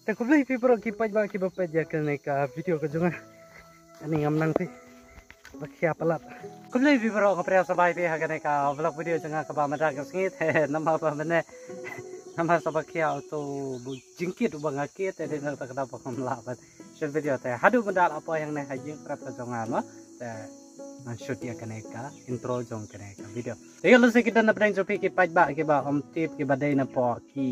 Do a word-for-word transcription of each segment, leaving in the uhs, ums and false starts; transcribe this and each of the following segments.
Te khublei phi baroh ki paidbah kiba peit ïa kane ka video ka jong nga. Ani ngam nang phi ba khia palat. Khublei phi baroh, nga pdiang sngewbha ïa phi ha kane ka vlog video jong nga kaba mynta ka sngi. Te namar ba mynne namar sa ba khia u to u jingkit uba nga kit, te dei na kata ka daw ba ngam lah ban shim video. Te haduh mynta la poi hangne ha ïing trep ka jong nga mo. Te ngan shoot ïa kane ka intro jong kane ka video. Te ïa lehse ki don na pdeng jong phi ki paidbah kiba ym tip, kiba dei na pdeng ki,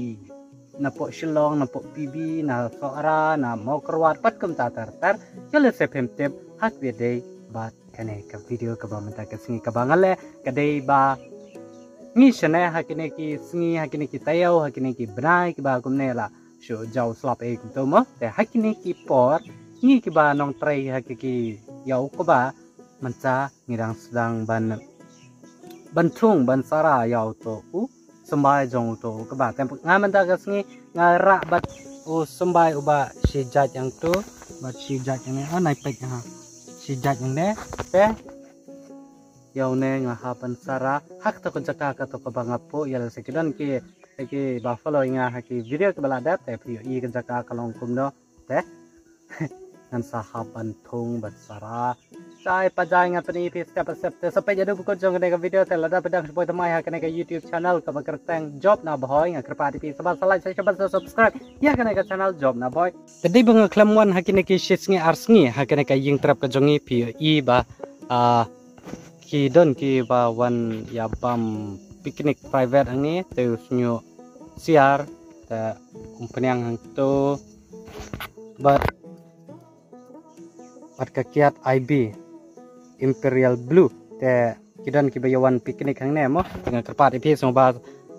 na pdeng Shillong, na pdeng P B, na Sohra, na Mawkyrwat, pat kumta ter ter. Ïa lehse phim tip ha kaba dei bad kane ka video kaba mynta ka sngi kaba nga leh, ka dei ba ngi shane ha kine ki sngi, ha kine ki taïew, ha kine ki bnai kiba kumne la shu jaw slap ei kumto mo. Te ha kine ki por ngi kiba nongtrei ha ki ki ïew kaba mynta ngi dang sdang ban, ban thung, ban sara ïa uto u symbai jong uto u kba. Te nga mynta ka sngi nga rah bad u symbai uba shi jait ïa uto, bad shi jait ïa ne, oh, nai peit ha. Shi jait ïa ne. Te ïa une nga hap ban sara ha kato ka jaka kato kaba nga phuh. Ïa lehse ki don ki, kiba follow ïa nga ha ki video kiba la dep, te phi ïohi ka jaka ka long kumno. Te ngan sa hap ban thung ban sara. Jai pa jai ngan pyni ïa phi step by step. Te sa peit haduh ba kut jong kane ka video, te lada phi dang shu poi thymmai ha kane ka YouTube channel kaba kyrteng Job Nabhoi, nga kyrpad ïa phi sa ban sa like, sa share, sa subscribe ïa kane ka channel Job Nabhoi. Te dei ba nga khlem wan ha kine ki shi sngi ar sngi ha kane ka ïing trep ka jong ngi, phi ïohi ba, ah, ki don kiba wan ïa bam picnic private hangne, te u shñiuh siar, te um pynïang hangto bad, bad ka kiad I B Imperial Blue. Te ki don kiba ïa wan picnic hangne mo. Te nga kyrpad ïa phi sngewbha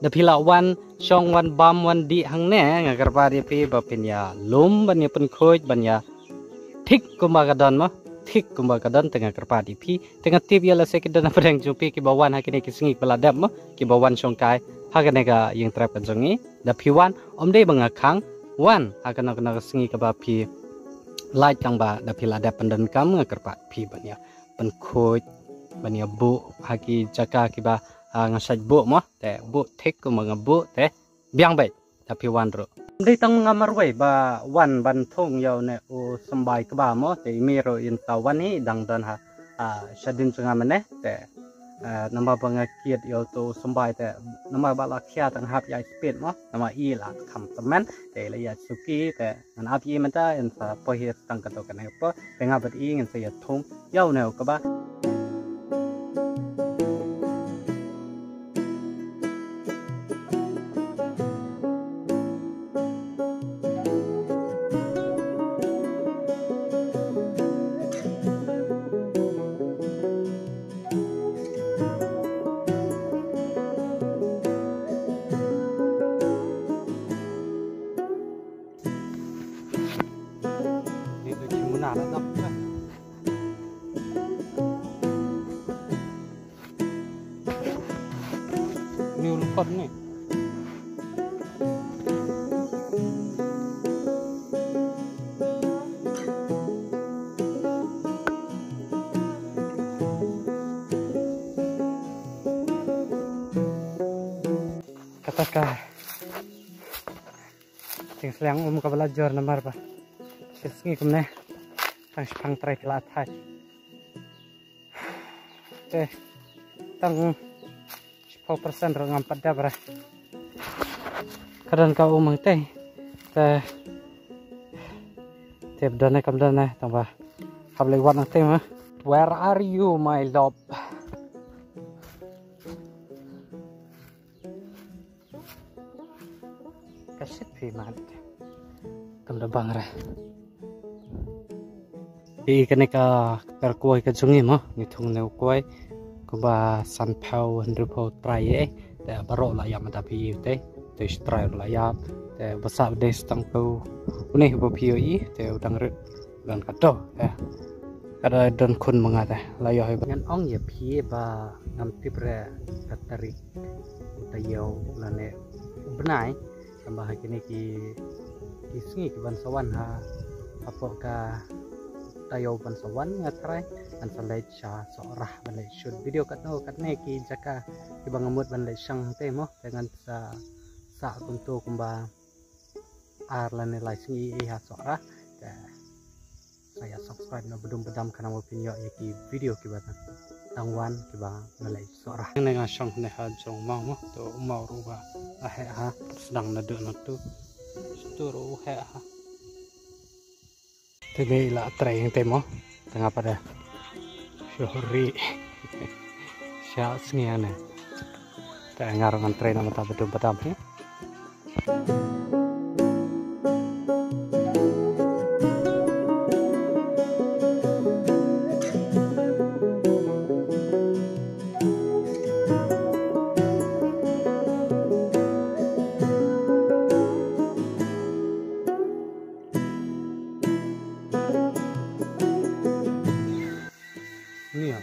da phi lah wan shong, wan bam, wan dih hangne, nga kyrpad ïa phi ba phin ïa lum ban ïa pynkhuid ban ïa thik kumba ka don mo, thik kumba ka don. Te nga kyrpad ïa phi. Te nga tip ïa lehse ki don na pdeng jong phi kiba wan ha kine ki sngi kiba la dep mo, kiba wan shongkai ha kane ka ïing trep ka jong ngi. Da phi wan, ym dei ba nga khang, wan ha kano kano ka sngi kaba phi lait, tang ba da phi la dep pyndonkam, nga kyrpad phi ban ïa pynkhuid, ban ïa buh ha ki jaka kiba, ah, nga shait buh mo. Te buh thik kumba nga buh, te biang beit da phi wan ruh. Ym dei tang nga marwei ba wan ban thung ïa une u symbai kba mo, te i mei ruh in sa wan hi, dang don ha, ah, shadien jong nga mynne. Te, ah, namar ba nga kit ïa uto u symbai, te namar ba la khia tang hap ïa speed mo, namar i la kham tymmen, te i la ïa suki, te ngan ap ïa i mynta, in sa poi hi tang kato kane ka por, te nga bad i ngin sa ïa thung ïa une u kba. Ni tu cimuna lah dok. Ni ulkot ni. Kata ka jingsliang um kaba la jur namar ba shi sngi kumne tang shipang trai phi la thait. Te tang shiphew percent ruh ngam pat dep re. Ka don ka um hangtei. Te tip don ne kam don ne, tang ba hap leit wad hangtei ma. Where are you, my love? Ka shit phi mat. Kam da bang re. Ïa kane ka kper kwai ka jong ngi mo, ngi thung ne u kwai kumba sanphew hynriewphew trai ïa. Te baroh la ïap mynta phi ïohi te. Te shi trai ruh la ïap. Te ba sah dei shi tang tu. Une ba phi ïohi te u dang rit. Don kato, eh. Ka da don khun ma nga te, la ïoh hi ba. Ngan ong ïa phi ba ngam tip re ka tarik u taïew lane u bnai, tang ba ha kine ki, ki sngi ki ban sa wan ha, hapoh ka taïew ban sa wan nga trai ngan sa leit sha Sohra ban leit shoot video katno katne ki jaka kiba nga mut ban leit shang te mo, te ngan sa sah kumto kumba ar lane lai sngi i ha Sohra. Te sa ïa subscribe noh badum badam khnang ba phin ïoh ïa ki video kiba dang wan kiba nga leh Sohra. Nga shong ne ha jong maw mo to maw ruh ba a heh ha sdang naduh nangtu. Stu ruh heh ha. Te ne la trei ïa te mo. Te nga pat da shu ri sha sngi ne. Te nga ruh ngan trei na mata badum badam hi. Ni ya.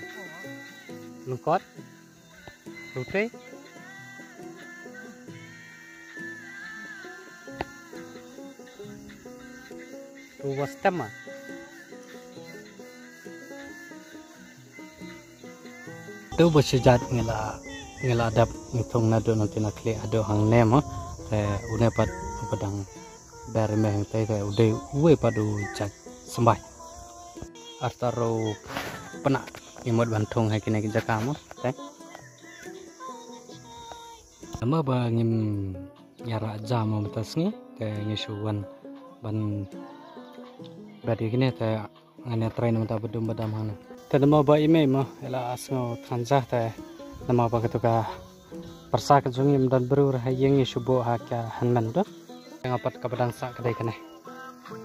Lengkot. Lute. Tu bos tema. Tu bos sejat ngila ngila adap ngitung nadu nanti nakli adu hang nem ha. Te une pat upadang ber meh te te ude uwe pat u jat sembai. Arta ro pena imut ban thung hai kine ki jaka mo te. Nama ba ngim ïa ra jam mo mata sngi te ngi shu wan ban bad ïa kine te ngan ïa trai na mata badum badam hana. Te nama ba i mei mo ila asngo than ja te nama ba katu ka parsa ka jong im don bru ra ha ïing i shu bo ha ka hanmen do. Nga pat ka badang sa ka dei kane.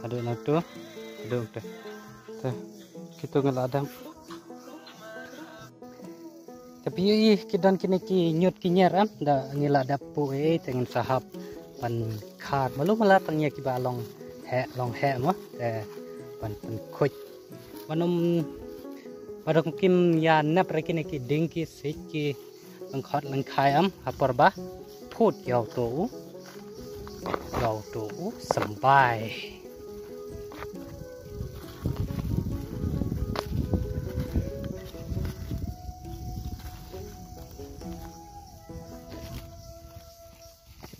Adu na tu adu tu. Te kitu ngala dang. Tapi i ki don kine ki ñiut ki ñiar am da ngi la dap pu e te ngin sahap ban khar malu mala tang ïa ki ba long he long he mo te ban ban khuid ban um ba dong kim ïa nap ra kine ki ding ki sik ki lengkhot lengkhai am ha por ba phut ïa u to u ïa u to u sembai.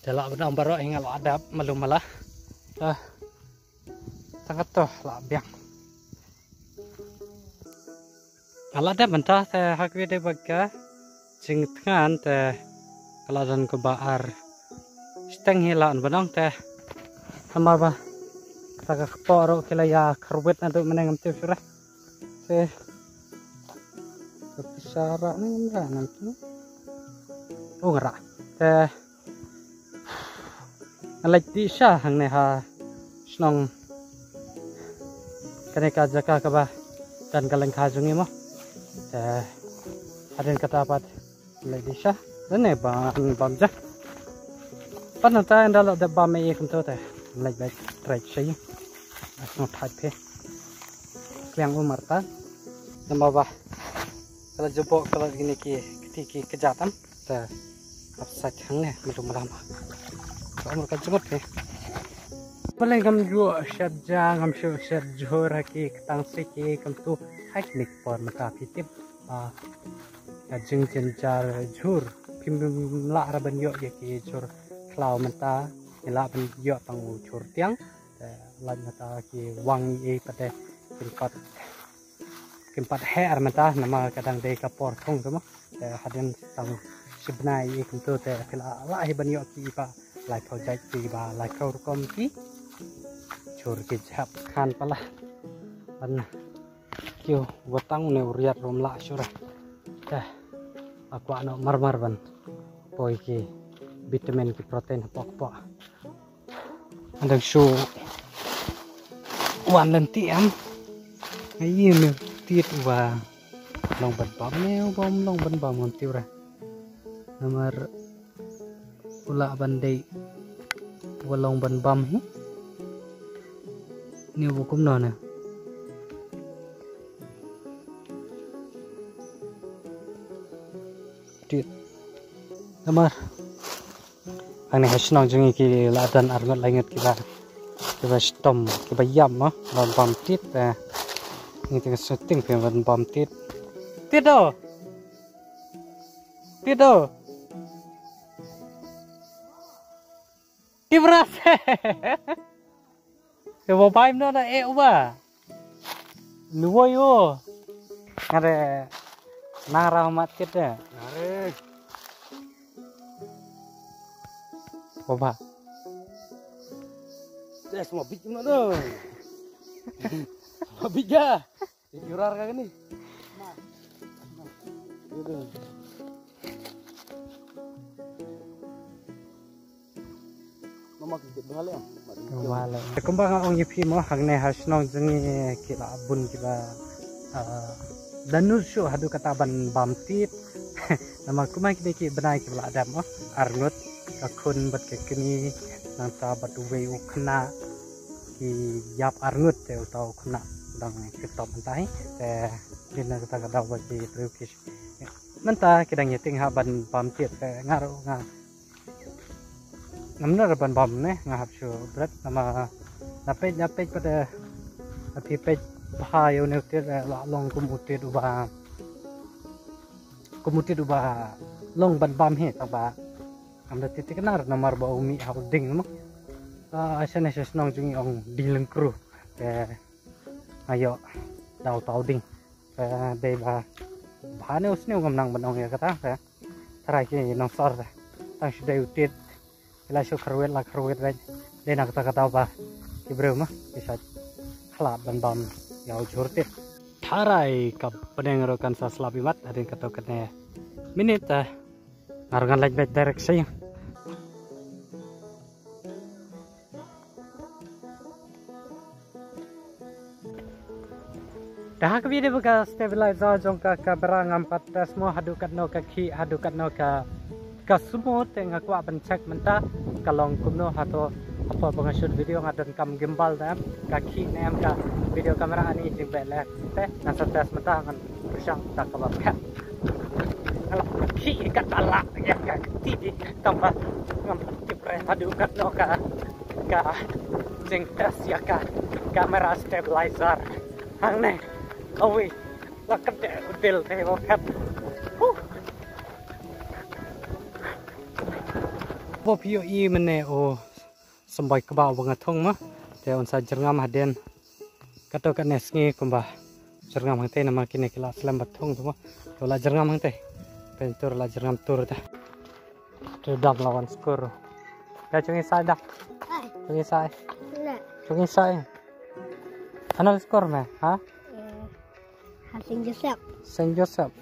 Te la bnam baroh hi nga la dap malu mala. Ah, tang kato la biang. Nga la dap mynta te ha kwi de bad ka jingthngan te ka la don kaba ar. Steng hi la an banong te. Namar ba ta ka kpoh ruh ki la ïa kharwit naduh mynne ngam tip shuh re. Te ka pisa rah ne ngam rah nang tu. Oh, nga rah. Te nga leit dih sha hangne ha shnong kane ka jaka kaba don ka lyngkha jong ngi mo. Te hadien kata pat leit dih sha lane ban bam ja. Pat nangta ynda la dep bam ïa kumto te leit beit trei sha ïing. Sngewthuh phi. Kliang umar ta. Namar ba ka la jubok ka la kine ki kti ki kjat tam. Te ap sait hangne melu malam. Ka umar ka jngot phi. Balei ngam ju shet ja ngam shu shet jhur ha ki ktang sait ki kumto ha kine ki por mynta phi tip. Ah, ka jingjynjar jhur phim lah ra ban ïoh ïa ki jhur khlaw mynta ngi lah ban ïoh tang u jhur tiang. Te lait mynta ki wang i ei pat de kim pat kim pat heh ar mynta namar ka dang dei ka por thung te mo. Te hadien tang shi bnai i ei kumto te phi lah lah hi ban ïoh ki ba laiphew jait ki ba laiphew rukom ki jhur ki jhep khan pala ban kiew watang ne u riat rum lah shuh ra. Te a kwah noh marmar ban poi ki vitamin ki protein hapoh kpoh. Adang shu wan lynti em. Ai me tit wa long ban bam ne u bam long ban bam ngon tiu ra. Namar u lah ban dei wa long ban bam hi. Ni u kumno ne. Tit. Namar hangne ha shnong jong ngi ki la don ar ngut lai ngut kiba kiba shitom kiba ïam mo ban bam tit. Ngi te ka shooting phi ban bam tit. Tit do. Tit do. Tit bras. Te ba bai mno na e uba. Nuwoi o. Ngare nang rau mat kit de. Are. Baba. Yes, mabit mno do. Mabit ya. Ikurar ka ni. Mama ki bit bhale. Bhale. Kumba nga ong ïa phi mo, hangne ha shnong jong ngi ki la bun kiba, ah, da nud shuh haduh katta ban bam tied. Namar kumba kine ki bnai kiba la dep mo, arngut, ka khun bad ka kñi, nangta bad uwei u khynnah, ki ïap arngut te uta u khynnah u dang kyntop mynta hi. Te dei na kata ka daw ba ki briew ki mynta ki dang ïating ha ban bam tied, te nga ruh nga ngam nud ban bam ne, nga hap shu bret namar la peit, la peit pat, eh, la phi peit bha ïa une u tied, eh, la long kum u tied uba, kum u tied uba long ban bam hi, tangba ngam da tied thikna namar ba u mih ha u dieng mo. Ah, shane sha shnong jong ngi ong dieng lyngkru. Te nga ïoh da uta u dieng. Te dei ba bha ne u sniew ngam nang ban ong ïa kata, te tharai ki nongsor te tang shu dei u tied, ki la shu kyrwit la kyrwit beit. Dei na kata ka daw ba ki briew mo ki shait khlad ban bam ïa u jhur tied. Tharai ka bneng ruh kan sa slap imat hadien katto katne minit, te nga ruh ngan leit beit direct sha ïing. Te ha ka video ba ka stabilizer jong ka camera ngam pat test mo haduh katno ka khih, haduh katno ka, ka smooth, te nga kwah ban check mynta ka long kumno. Hato hapoh ba nga shoot video nga donkam gimbal ne em, ka khih ne em ka video camera, ani jingbeh leh. Te ngan sa test mynta, ngan pyrshang da kaba phet. Nga la khih ka tala ïa ka kti, tangba ngam pat tip re haduh katno ka, ka jingtest ïa ka camera stabilizer. Hangne, awi, la kdeh u dil te ba phet. Huh. Ba phi ïohi mynne, oh, symbai kba uba nga thung ma. Te un sa jyrngam hadien katto katne sngi kumba jyrngam hangtei namar kine ki la slem ba thung tu ma. Te la jyrngam hangtei. Pyntur la jyrngam tur ta. Te dam la wan skur. Ka chung i sai da. Ai. Chung i sai. Le. Chung i sai. Hanal skur me, ha? Eh, ha Saint Joseph. Saint Joseph.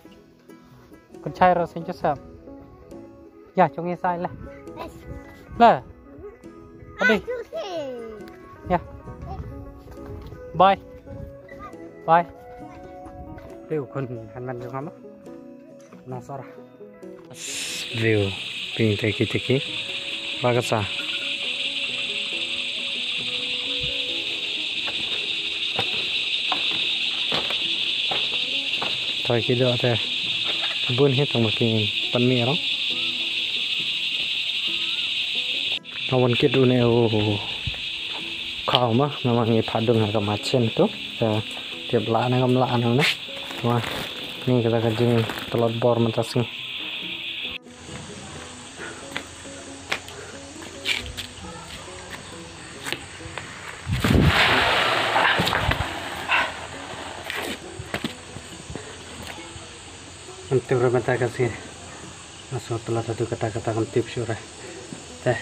Kun chai ro Saint Joseph. Ya, chung i sai le. Yes. Le. Adi. Ah, chung i sai. Ya. Bye. Bye. Te u khun hynmen jong nga ma. Nongsor. View ping te ki te ki. Ba ka sa. Toi ki doh te bun hi tang ba ki pan mi rong. Nga wan kit une u khaw ma, namar ngi phah dung ha ka machin tu. Te tip lah ne ngam lah ne une. Namar ngi kata ka jingtlot bor mynta sngi. Ngam tip re mynta ka sngi. Nga sngew tlot haduh katta katta, ngam tip shuh re. Te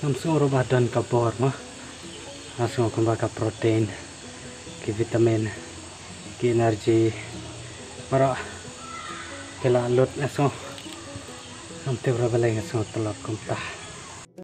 ngam sngew ruh ba don ka bor mo. Nga sngew kumba ka protein, ki vitamin, ki energy baroh ki la lut, nga sngew. Ngam tip re balei nga sngew tlot kumta.